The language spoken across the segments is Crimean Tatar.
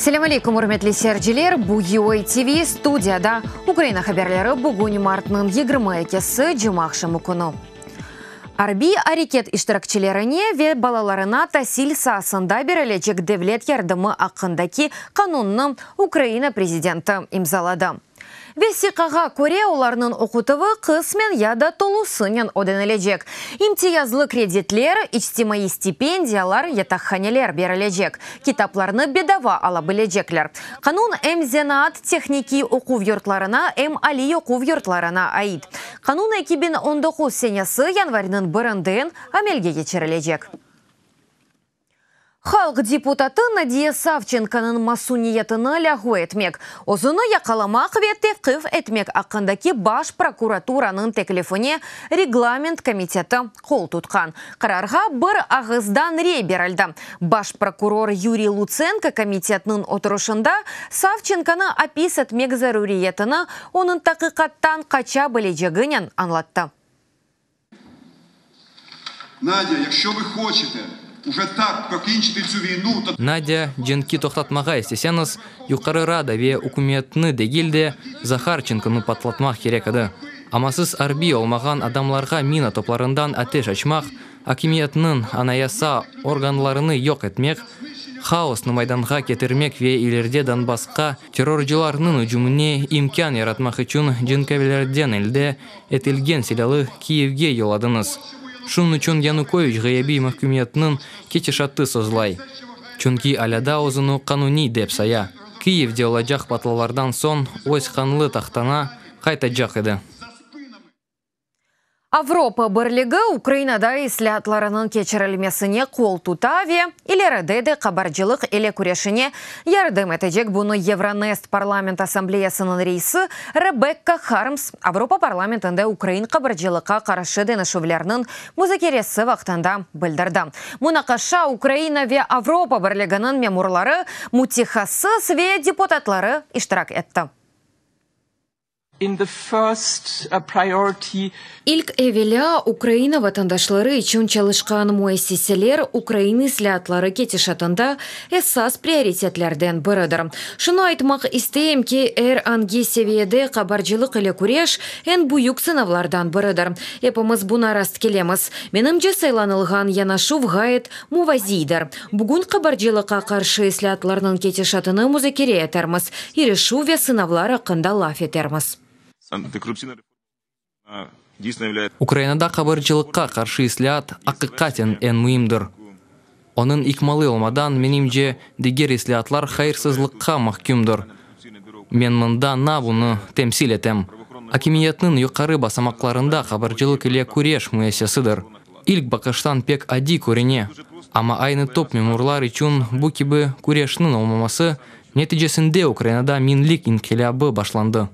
Selâm aleyküm, ürmetli seyirciler! Bu UA TV, studiyada Ukraina haberleri, bugün martnıñ 22-si, cumaaqşamı künü. Arbiy areket iştirakçilerine ve balalarına tasil saasında berilecek devlet yardımı aqqındaki qanunnı Ukraina prezidenti imzaladı. Vesiqağa köre, olarnıñ oqutuvı qısmen ya da tolusınen ödenilecek. İmtiyazlı kreditler, içtimaiy stipendiyalar, yataqhaneler berilecek, kitaplarnı bedava ala bilecekler. Qanun em zenaat-tehnikiy oquv yurtlarına, em aliy oquv yurtlarına ait. Qanun 2019 senesi yanvarniñ birinden amelge keçirilecek. Halq deputatı Nadiya Savçenkonıñ masuniyetini lâğu etmek, özüni yaqalamaq ve tevqif etmek aqqındaki Baş prokuraturanıñ teklifine reglament komiteti qol tutqan. Qararğa bir ağızdan rey berildi. Baş prokuror Yuriy Lutsenko komitetniñ oturışında Savçenkonı apis etmek zaruriyetini onıñ taqiqattan qaça bileceginen añlattı. Надя, якщо ви хочете уже так покінчити цю війну, то Nadya, cenki toqtatmağa isteseñiz, Yuqarı Rada ve ükümetni degil de, Zaharçenkonı patlatmaq kerek edi. Amma siz arbiy olmağan adamlarğa mina toplarından ateş açmaq, akimiyetniñ anayasa organlarını yoq etmek, haosnı maydanğa ketirmek ve ileride Donbassqa terrorcılarnıñ ücümine imkân yaratmaq içün cenkâverlerden elde etilgen silâlı Kiyevge yolladıñız. Şunıñ içün Yanukoviç ğıyabiy mahkümiyetniñ ketişatı sozlay. Çünki alâ daa özüni qanuniy dep saya. Kiyevde olacaq patlavlardan soñ öz qanlı tahtına qaytacaq edi. Avropa Birligi Ukrainada islâatlarınıñ keçirilmesine qol tuta ve ileride de qabarcılıq ile küreşine yardım etecek. Bunı Euronest Parlament Assambleyasınıñ reisi Rebekka Harms Avropa Parlamentinde ukrain qabarcılıqqa qarşı deñişüvlerniñ muzakeresi vaqtında bildirdi. Munaqaşa Ukraina ve Avropa Birliginiñ memurları, mütehassıs ve deputatları iştirak etti. In the first priority. İlk evelâ, Ukraina vatandaşları içün çalışqan müessiseler ukrain islâatları ketişatında esas prioritetlerden biridir. Şunı aytmaq isteyim ki, er angi seviyede qabarcılıq ile küreş, eñ büyük sınavlardan biridir. Epimiz buña rastkelemiz. Menimce, saylanılğan yanaşuv ğayet muvaziydir. Bugün qabarcılıqqa qarşı islâatlarnıñ ketişatını muzakere etermiz, irişüv ve sınavlar aqqında laf etermiz. Ukrainada qabarcılıqqa qarşı islâat aqiqaten eñ müimdir. Onıñ ikmali olmadan, menimce, diger islâatlar hayırsızlıqqa mahkümdir. Men mında NABU-nı temsil etem, akimiyetniñ yuqarı basamaqlarında qabarcılıq ile küreş müessisesidir. İlk baqıştan pek adiy körüne, amma aynı top memurlar içün bu kibi küreşniñ olmaması neticesinde Ukrainada Minlik inqilâbı başlandı.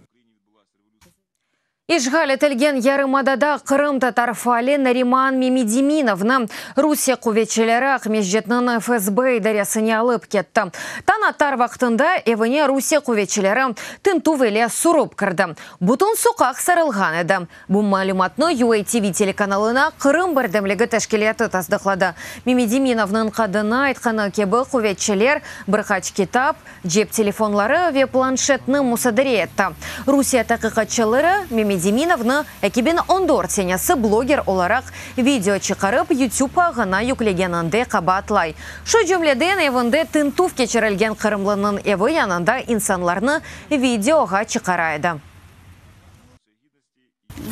İşğal etilgen yarımadada qırımtatar faali Nariman Memedeminovnı Rusiye quvetçileri Aqmescitniñ FSB idaresine alıp ketti. Tañ atar vaqtında evine Rusiye quvetçileri tintüv ile sürip kirdi. Bütün soqaq sarılğan edi. Bu malümatnı UATV telekanalına Qırım birdemligi teşkilâtı tasdıqladı. Memedeminovnıñ qadını aytqanı kibi, quvetçiler bir qaç kitap, cep telefonları ve planşetni musadere etti. Rusiye taqiqatçıları Memedeminovnı 2014 senesi bloger olaraq video çıqarıp YouTube ağına yüklegeninde qabaatlay. Şu cümleden, evinde tintüv keçirilgen qırımlınıñ evi yanında insanlarnı videoğa çıqara edi.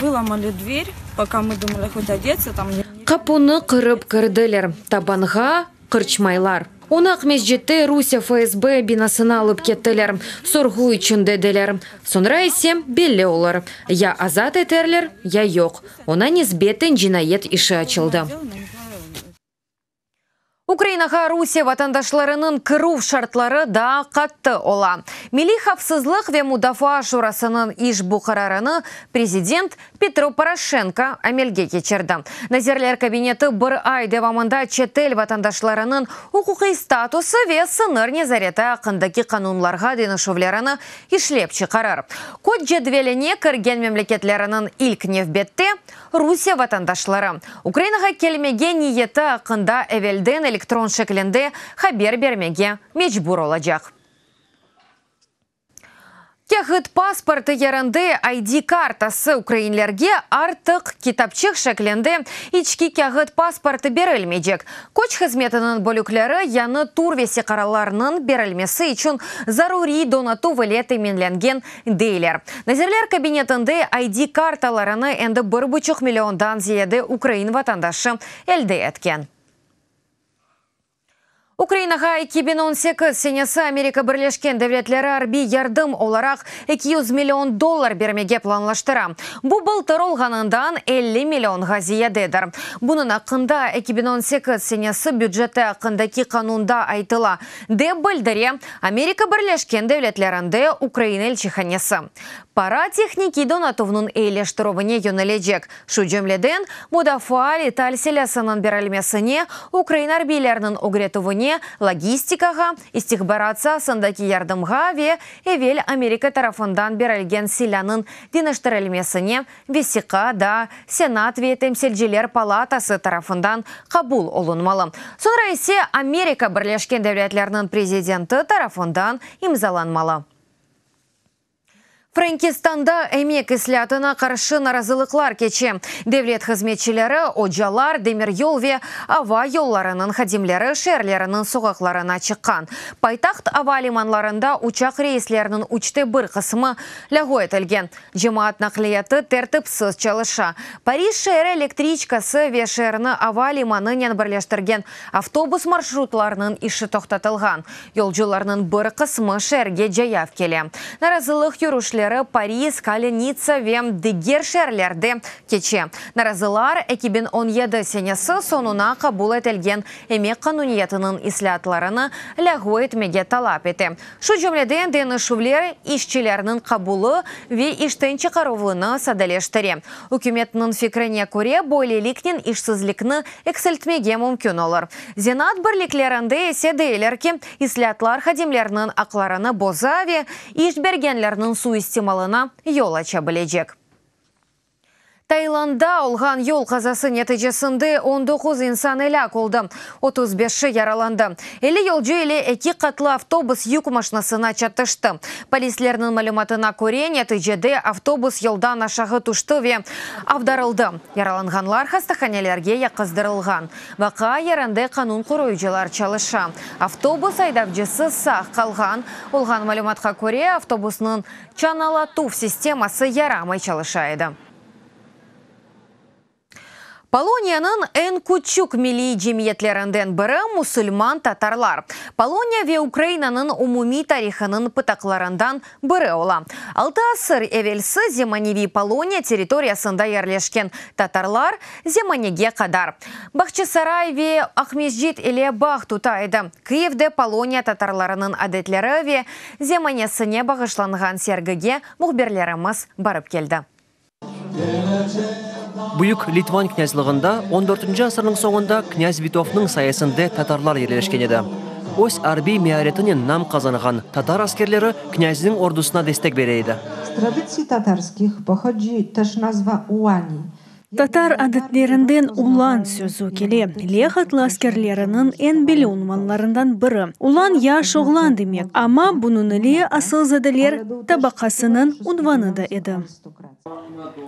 Выломали дверь, пока мы думали хоть одеться, там. Qapunı qırıp kirdiler, tabanğa qırçmaylar. Onı Aqmescitte Rusiye FSB binasına alıp kettiler, sorğu içün dediler. Soñra ise belli olur, ya azat eterler, ya yoq. Oña nisbeten cinayet işi açıldı. Ukrainağa Rusiye vatandaşlarınıñ kirüv şartları daa qattı ola. Milliy havfsızlıq ve mudafaa şurasınıñ işbu qararını prezident Petro Poroşenko amelge keçirdi. Nazirler Kabineti bir ay devamında çetel vatandaşlarınıñ uquqiy statusı ve sıñır nezareti aqqındaki qanunlarğa deñişüvlerini işlep çıqarır. Kod cedveline kirgen memleketleriniñ ilk nevbette Rusiye vatandaşları, Ukrainağa kelmege niyeti aqqında evelden elektron şeklinde haber bermege mecbur olacaq. Kâğıt pasportı yerinde ID kartası, ukrainlerge artıq kitapçıq şeklinde içki kâğıt pasportı berilmeycek. Köç hızmetiniñ bölükleri yañı tür vesiqalarnıñ berilmesi içün zaruriy donatuv ile teminlengen, deyler. Nazirler Kabinetinde ID kartalarını endi bir buçuq milliondan ziyade ukrain vatandaşı elde etken. Ukrainağa 2018 senesi Amerika Birleşken Devletleri arbiy yardım olaraq 200 million dollar bermege planlaştıra. Bu bıltır olğanından 50 millionğa ziyadedir. Bunıñ aqqında 2018 senesi büceti aqqındaki qanunda aytıla, dep bildire Amerika Birleşken Devletlerinde Ukraina elçihanesi. Para tehnikiy donatuvnıñ eyileştirüvine yönelecek, şu cümleden, mudafaa letal silâsınıñ berilmesine, ukrain arbiyleriniñ ögretüvine, logistikağa, istihbarat saasındaki yardımğa ve evel Amerika tarafından berilgen silânıñ deñiştirilmesine, vesiqa daa Senat ve Temsilciler palatası tarafından qabul olunmalı, soñra ise Amerika Birleşken Devletleriniñ prezidenti tarafından imzalanmalı. Frenkistanda emek islâatına qarşı narazılıqlar keçe. Devlet hızmetçileri, ocalar, demiryol ve ava yollarınıñ hadimleri şeerleriniñ soqaqlarına çıqqan. Paytaht ava limanlarında uçaq reysleriniñ üçte bir qısmı lâğu etilgen. Cemaat naqliyatı tertipsiz çalışa. Paris şeeri elektriçkası ve şeerni ava limanınen birleştirgen avtobus marşrutlarınıñ işi toqtatılğan. Yolcularnıñ bir qısmı şeerge cayav kele. Narazılıq yürüşleri Paris, Kale, Nitsa ve diger şeerlerde keçe. Narazılar 2017 senesi soñuna qabul etilgen emek qanuniyetiniñ islâatlarını lâğu etmege talap ete. Şu cümleden, deñişüvler işçilerniñ qabulı ve işten çıqaruvını sadeleştire. Ükümetniñ fikrine köre, böyleliknen işsizlikni eksiltmege mümkün olur. Zenaat birliklerinde ise deyler ki, islâatlar hadimlerniñ aqlarını boza ve iş bergenlerniñ suistimalına yol aça bilecek. Tailandda olğan yol qazası neticesinde 19 insan elâk oldı, 35-i yaralandı. 50 yolcu ile eki qatlı avtobus yük maşnasına çatıştı. Polislerniñ malümatına köre, neticede avtobus yoldan aşağı tüşti ve avdarıldı. Yaralanğanlar hastahanelerge yatqızdırılğan. Vaqia yerinde qanun qoruyıcılar çalışa. Avtobus aydavcısı sağ qalğan. Olğan malümatqa köre, avtobusnıñ Çanalatuv sisteması yaramay çalışa edi. Poloniyanıñ eñ küçük milliy cemiyetlerinden biri musulman tatarlar, Poloniya ve Ukrainanıñ umumiy tarihınıñ pıtaqlarından biri ola. Altı asır evelsi zemaneviy Poloniya territoriyasında yerleşken tatarlar zemanege qadar Bağçasaray ve Aqmescit ile bağ tuta edi. Kıyivde Poloniya tatarlarınıñ adetleri ve zemanesine bağışlanğan sergige mühbirlerimiz barıp keldi. Büyük Litvan knâzlığında on dörtünci asırnıñ soñunda knâz Vitovtnıñ sayesinde tatarlar yerleşken edi. Öz arbiy mearetinen nam qazanğan tatar askerleri knâzniñ ordusına destek bere edi. Z tradytsiy tatarskih pohodzi teş nazva uani. Tatar adetlerinden ulan sözü kele, leh atlı askerleriniñ eñ belli unvanlarından biri. Ulan yaş oğlan demek, amma bunıñ ile asılzadeler tabaqasınıñ unvanı da edi.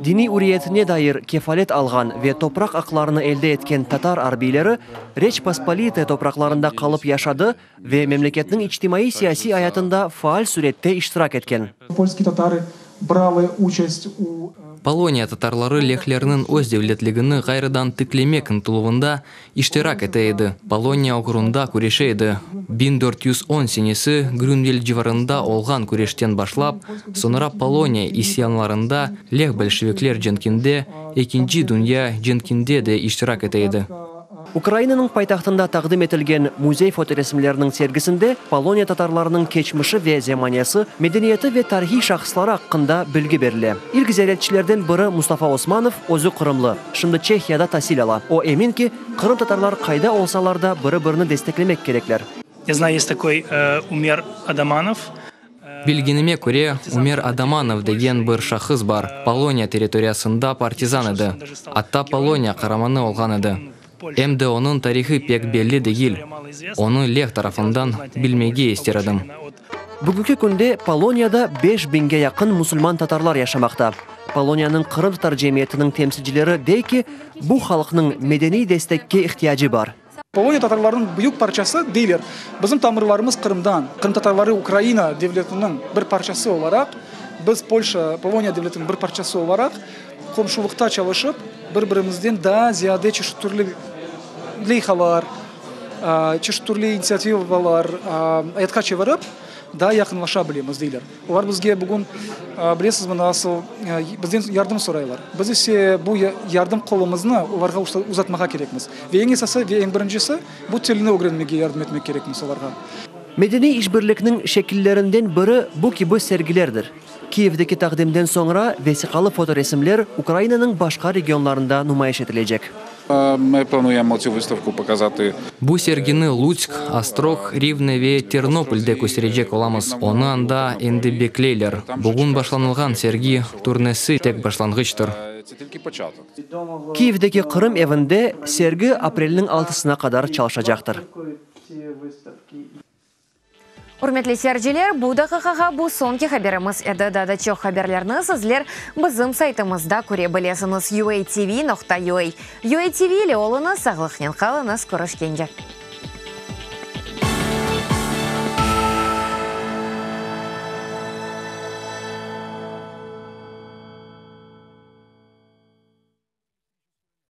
Diniy üriyetine dair kefalet alğan ve topraq aqlarını elde etken tatar arbiyleri Reç Pospolitaya topraqlarında qalıp yaşadı ve memleketniñ içtimaiy-siyasiy ayatında faal sürette iştirak etken. Polskiy tatarı bralı uçast u. Poloniya tatarları lehlerniñ öz devletligini ğayrıdan tiklemek ıntıluvında iştirak ete edi, Poloniya oğrunda küreşe edi. 1410 senesi Grünveld civarında olğan küreşten başlap, soñra Poloniya isyanlarında, leh-bolşevikler cenkinde, Ekinci dünya cenkinde de iştirak ete edi. Ukrainanıñ paytahtında taqdim etilgen müzey fotoresimleriniñ sergisinde Poloniya tatarlarınıñ keçmişi ve zemanesi, medeniyeti ve tarihiy şahısları aqqında bilgi berile. İlk ziyaretçilerden biri Mustafa Osmanov, özü qırımlı, şimdi Çehiyada tasil ala. O emin ki, qırımtatarlar qayda olsalar da biri-birini desteklemek kerekler. Ya znayu, est takoy Umer Adamanov. Bilgenime köre, Umer Adamanov degen bir şahıs bar, Poloniya territoriyasında partizan edi, atta Poloniya qaramanı olğan edi. Em de onıñ tarihı pek belli degil, onı leh tarafından bilmege ister edim. Bugünki künde Poloniyada beş biñge yaqın musulman tatarlar yaşamaqta. Poloniyanıñ qırımtatar cemiyetiniñ temsilcileri dey ki, bu halqnıñ medeniy destekke ihtiyacı bar. Poloniya tatarlarınıñ büyük parçası deyler, bizim tamırlarımız Qırımdan, qırımtatarları Ukraina devletiniñ bir parçası olaraq, biz Polşa, Poloniya devletiniñ bir parçası olaraq qomşulıqta çalışıp, bir-birimizden daa ziyade çeşit türlü leyhalar, çeşit türlü inisiativalar ayatqa çevirip, daa yaqınlaşa bilemiz, deyler. Olar bizge bugün, bilesizmi, nasıl, bizden yardım soraylar. Biz ise bu yardım qolumıznı olarğa uzatmağa kerekmiz. Ve eñ esası ve eñ birincisi, bu tilni ögrenmege yardım etmek kerekmiz olarğa. Medeniy işbirlikniñ şekillerinden biri bu kibi sergilerdir. Kiyevdeki taqdimden soñra vesiqalı fotoresimler Ukrainanıñ başqa regionlarında numayış etilecek. Bu sergini Lutsk, Ostrog, Rivne ve Ternopolde kösterecek olamız. Onı anda endi bekleyler. Bugün başlanılğan sergi turnesi tek başlanğıçtır. Kiyevdeki Qırım evinde sergi aprelniñ altısına qadar çalışacaqtır. Ürmetli seyirciler, bu daqiqağa bu soñki haberimiz edi. Daa da çoq haberlerni sizler bizim saytımızda köre bilesiñiz, uatv nokta ua. UATV ile oluñız, sağlıqnen qalıñız, körüşkence.